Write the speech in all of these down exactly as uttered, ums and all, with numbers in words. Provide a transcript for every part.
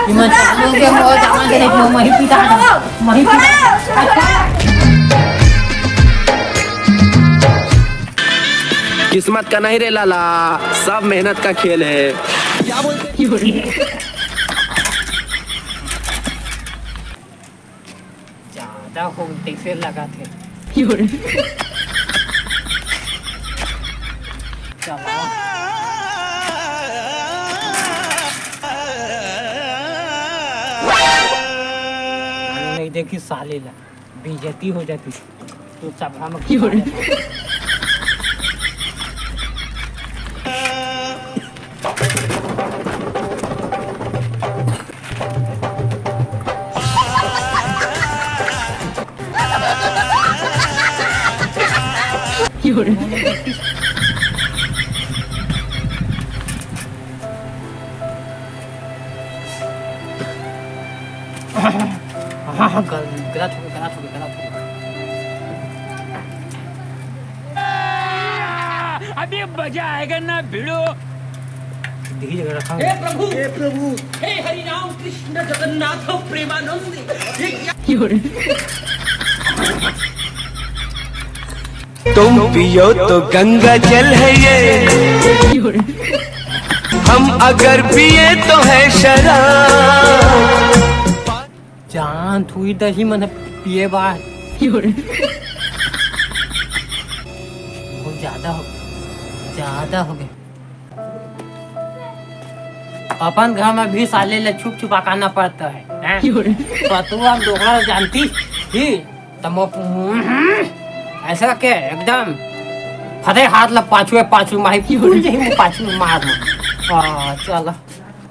मैं चालू के हो, जामा दे, जो मही पिता, मही पिता। किस्मत का नहीं रे लाला, सब मेहनत का खेल है। क्या बोलते? ज्यादा हो तैसे लगा थे। चला। नहीं देखी साले ला, बेइज्जती हो जाती। तो सब हम हाँ, हाँ, गल-, गलत हो गया, गलत हो गया, गलत हो गया। अभी मजा आएगा ना भिड़ो। देखिए, जगह रखा हे है। प्रभु, हे प्रभु, हे हरि राम कृष्ण जगन्नाथ प्रेमानंद, ये क्या? तुम पियो तो गंगा जल है ये, हम अगर पिए तो है शराब। जान थुई दही मन पिए बार। बहुत ज्यादा हो, ज्यादा हो गए। अपन घर में भी साले ले छुप छुपा खाना पड़ता है, हैं? पतुआ हम डोकरा जानती ही, तब वो, ऐसा के एकदम फटे हाथ ला पाछुए पाछू माही फूल जाही, वो पाछू मार मार। आ, चल।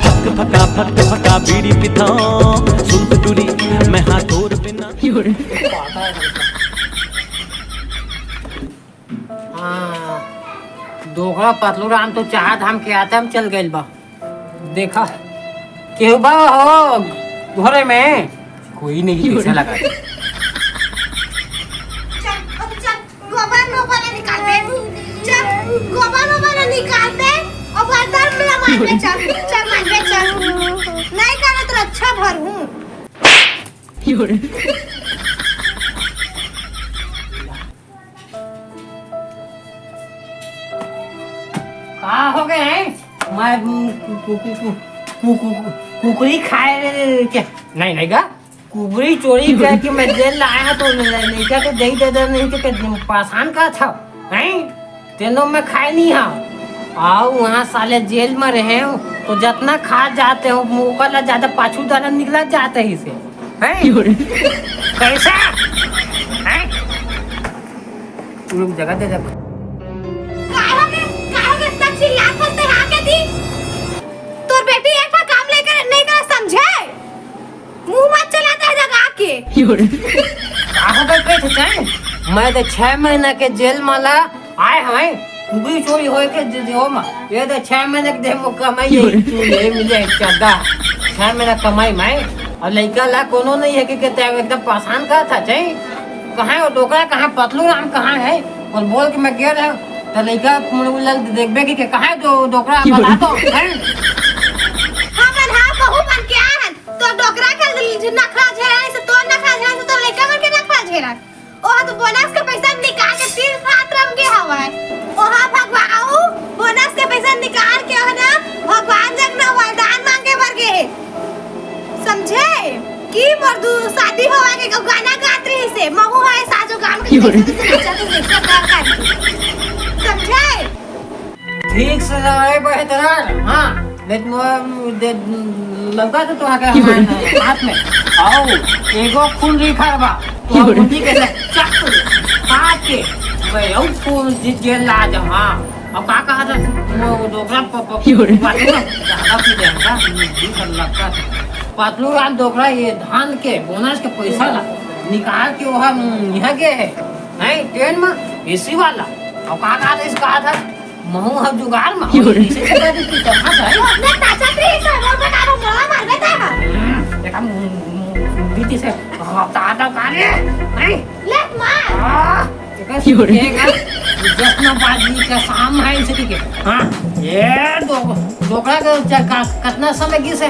फक फका फक फका बीड़ी पिथौं, सुन टुरी, मैं हाँ तोर बिना। हाँ, डोकरा पतलू राम तो चार धाम के यात्रा में चल गइल बा। देखा, केहू बा हो घरे में? कोई नहीं, कैसा लगा? चल, अब चल, गोबर नोबर निकाल बे। चल, गोबर नोबर निकाल बे। और बर्तन में मांज बे, चल, चल, मांज बे, चल। नहीं करे तो अच्छा भर हूँ। का हो गए हैं? मैं, उम, कु-, कु-, कु-, कु-, कु-, कु-, कुकरी खाए रे, रे, रे, क्या? नहीं, नहीं गा। कुकरी चोरी करके मैं जेल लाया तो ल-, लड़का को दे दे दे, नहीं तो क्या परेशान का था, हैं? तेनो मैं खाए नहीं हाँ। आओ वहाँ साले जेल में रहे हो, तो जितना खा जाते हो, ओकर ला ज्यादा पाछू दाना निकला जाते ही से, हैं? कैसा? हैं? तू लोग जगह दे दे। काहे के, काहे के इतना चिल्लात हस ते हाँ के दी? तोर बेटी एक ठा काम लेकर नहीं कर समझे? मुंह मत चलाते हैं जगह के। का हो गए कहे थे चाहे? मैं तो छह महीना के जेल माला आए हमें। कुकरी चोरी होए के दे-, देहो मा। ये तो छह महीने के देह में कमाई है, तू ये मिले चड्डा। छह महीना कमाई मैं। और लइका ला कोनो नहीं है कि कहते हैं, एकदम परेशान का था, चाहे? कहाँ है वो डोकरा, कहाँ पतलू राम, कहाँ है? और बोल के मैं कह रहा हूँ, तो लइका मुड़ उलल देखबे कि, कि कहाँ है डो-, डोकरा, बता तो, हैं? हाँ, मन हाँ, बहू मन क्या है? तो डोकरा के नखरा झेला, से तो नखरा झेला, से तो लइका मन के नखरा झेला। ओहा तो बोनस के पैसा निकाल के तीर्थ यात्रा में गे हवय। ओहा भगवान, बोनस के पैसा निकाल के ओहा ना भगवान जग ना वरदान मांगे बर गे हे। समझे? कि मोर दू शादी होवा के गाना गात रही से, महू है साजो गान के पैसा से नाचा तो देखो का कर। समझे? ठीक से रहे बेहतरार, हाँ, नहीं तो दे, लौका तो तोहा के हमारे हाथ में। आओ, एगो खून रिखा बा, तो हम उन्हीं के साथ चक काट के, मैं यू खून जीत के ला जाऊँ, हाँ। अब का कहा था, वो डोकरा प-, प-, बात है ना, ज्यादा पी जाएगा, ये सब लगता था। पतलू राम डोकरा ये धान के बोनस के पैसा ला निकाल के वो हम यहाँ गए हैं, नहीं, ट्रेन में एसी वाला। अब का कहा था, इस कहा था, महू ह जुगाड़ म, क्यों रे? इसे छुपा दे, तू कहाँ से आई? मैं ताकत रे, इसे रोड पे काबू मोला मार देता है। हम्म, देखा, मु-, मु-, मु-, बीती से, हाँ, ताता का रे? नहीं? ले, मार। आ, देखा, क्यों रे? सीखेगा, जश्नबाजी का शाम है इसे, ठीक है? हाँ, ये दो, डोकरा का च-, का, कितना समय की से?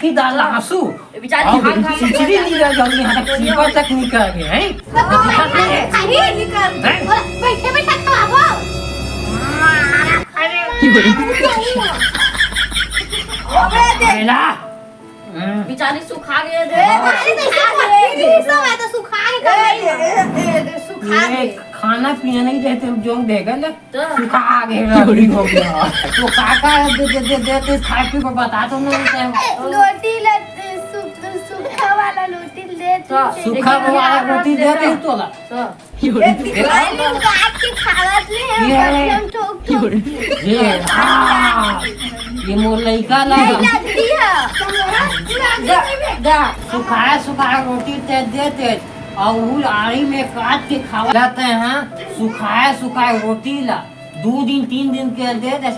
बर्फी दाल ला आंसू। ए, बेचारी और खा, खा, खा, चिचड़ी खा, निकल गई, यहाँ तक खा, चीपा तक निकल गए, हैं? तो तुम दिखा दे। अरे, निकल। हैं? बोला, बैठे बैठे खवाबो। अबे, देख। बेला। हम्म। बेचारी सुखा गए रे। ए, बेचारी तो सुखा गए। सब है तो सुखा के खा ए, गई। ए, ए, ए, सुखा ये गए। खाना पीना नहीं देते, हम जोंक देगा ना। तो? सुखा गए, रबड़ी हो गया। तो काका दे, दे, दे, दे, दे, खाए पी को बता तो नहीं उसे। लोटी ले, सु-, सूखा वाला लोटी ले, तो? सूखा वाला रोटी दे दे तोला। तो? ये काट के खावत ले हम, ये। कभी हम ठोक ठोक। ये, हाँ। ये मोर लइका ला। नहीं, लकड़ी है। गा, गा। सुखाए, सुखाए रोटी ते दे दे। और वो आरी में काट के खावा जाते हैं, सुखाए, सुखाए रोटी ला। दो दिन, तीन दिन के दे दे।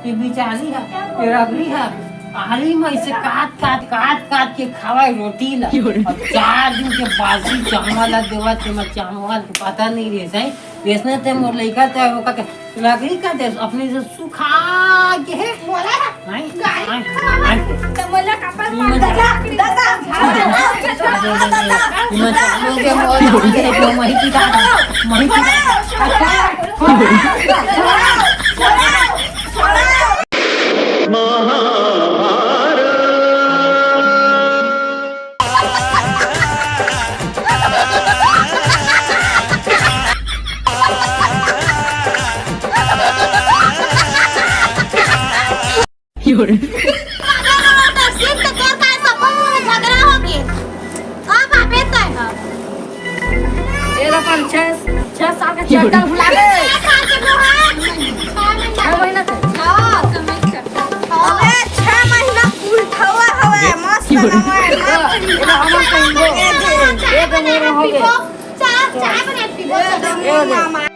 ये बेचारी है, ये रबड़ी है। पहाड़ी में ऐसे काट काट काट काट के खावा रोटी ला। और चार दिन के बासी चावल ला देवा, ते मैं चावल के पता नहीं रहे सही। वैसने ते मोर लइका ते ओका के लकड़ी का दे, अपने से सुखा के है। मोला नहीं, गाड़ी नहीं, खराब नहीं। तो मोला कपल मार दादा, दादा। मैं चालू के मोर, मोर, मोर, मोर, मोर, मोर, मोर, तेरा पाँच, छह, छह साल का चड्डा भुला गए। छह महीना का। अबे, छह महीना कुल ठवा हवा, मस्त हवा, मस्त एला हमन कहिबो। ये तो मेरा हो गया। चाय, चाय बना पीबो। ये दे।